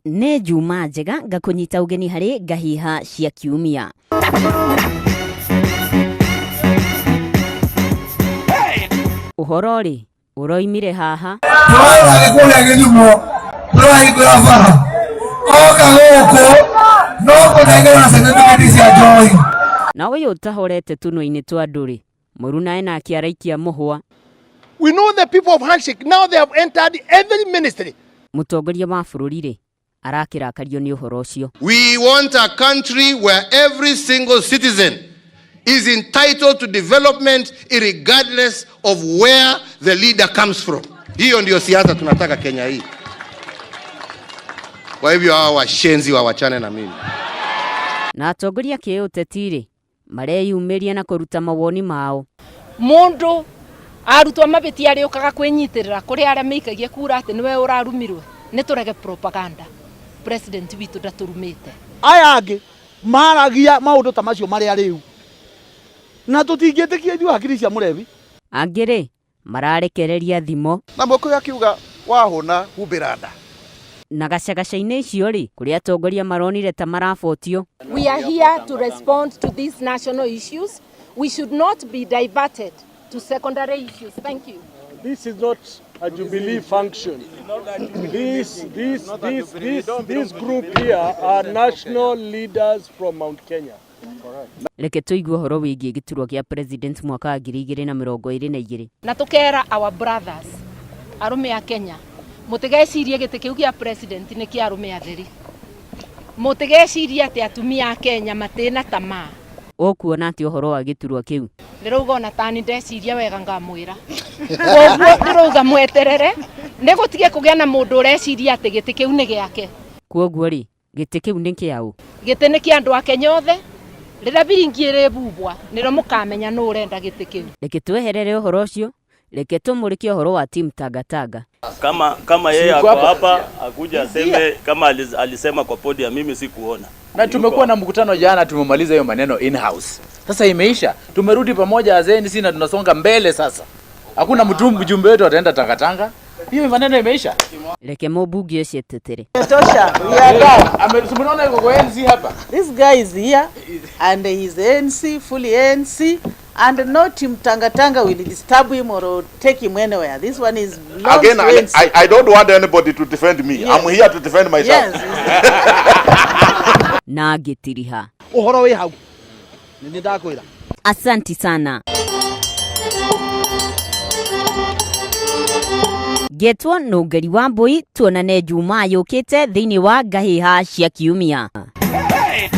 Nĩ Njuma njega ngakũnyita ũgeni harĩ Ngahiha cia Kiumia. Ũhoro-rĩ, ũroimire haha? Tũrathiĩ kũrĩa Gĩthumo, tũrahingũra bara. Oka gũkũ, no kũnengerwo certificate cia njohi. Na ũyũ ũtahorete tũnua-inĩ twa andũ-rĩ, mũrunae nake araikia mũhwa. We know the people of handshake. Now they have entered every ministry. Mũtongoria wa bũrũri-rĩ, arakĩrakario nĩ ũhoro ũcio. We want a country where every single citizen is entitled to development regardless of where the leader comes from. Hiyo ndio siasa tunataka Kenya hii. Kwa hivyo hawa washenzi wawachane na mimi. Na atongoria kĩũteti-rĩ, mareyumĩria na kũruta mawoni mao. Mundu arutwo mabitia arĩũkaga kwĩnyitĩrĩra kũrĩ arĩa meikagia kura atĩ nĩwe ũrarumirwe. Nĩ tũrege propaganda. President witũ ndatũrumĩte. Aya angĩ maragia maũndũ ta macio marĩ arĩu, na tũtingĩtĩkia ithuĩ hakiri cia mũrebi. Angĩ-rĩ, mararekereria thimo. Na Mũgĩkũyũ akiuga wahũna humbĩra nda. Na gacagaca-inĩ icio-rĩ, kũrĩ atongoria maronire ta marabotio. We are here to respond to these national issues. We should not be diverted to secondary issues. Thank you. This is not a Jubilee function. This group here are national leaders from Mount Kenya. Reke tũigue ũhoro wĩgiĩ gĩturwa kĩa president mwaka wa 2022. Na tũkera our brothers arũme a Kenya, mũtigecirie gĩtĩ kĩu gĩa president nĩ kĩa arũme atheri. Mũtigecirie atĩ atumia a Kenya matĩna tamaa. Ũkuona atĩa ũhoro wa gĩturwa kĩu? Ndĩrauga ona tani ndeciria wega ngamwĩra. Koguo ndĩrauga mweterere nĩ gũtige kũgĩa na mũndũ ũreciria atĩ gĩtĩ kĩu nĩ gĩake. Kwoguo rĩ, gĩtĩ kĩu nĩ kĩa ũ? Gĩtĩ nĩ kĩa andũ a Kenya othe. Rĩrĩa biringi ĩrĩbubwa nĩrĩo mũkamenya nũ ũrenda gĩtĩ kĩu. Reke tweherere ũhoro ũcio, reke tũmũrĩke ũhoro wa team Tangatanga. Kama yeye ako hapa akuja aseme kama alisema kwa podium, mimi sikuona. Na tumekuwa na mkutano jana, tumemaliza hiyo maneno in-house. Sasa imeisha, tumerudi pamoja as ANC na tunasonga mbele sasa. Hakuna mtu mjumbe wetu ataenda Tangatanga. Hiyo maneno imeisha. Reke mũmbunge ũcio etetere. Tosha, we are done. Tumeona yuko kwa ANC hapa. This guy is here and he is ANC, fully ANC, and no team Tangatanga will disturb him or take him anywhere. This one is belongs Again, to ANC. I don't want anybody to defend me. Yes. I'm here to defend myself. Yes. Na ngĩtiriha. Ũhoro wĩ hau. Nĩ niĩ ndakwĩra. Asanti sana. Ngetwo Nũngeri wa Mbũi, tuonane Jumaa yũkĩte thĩinĩ wa Ngahiha cia Kiumia. Hey!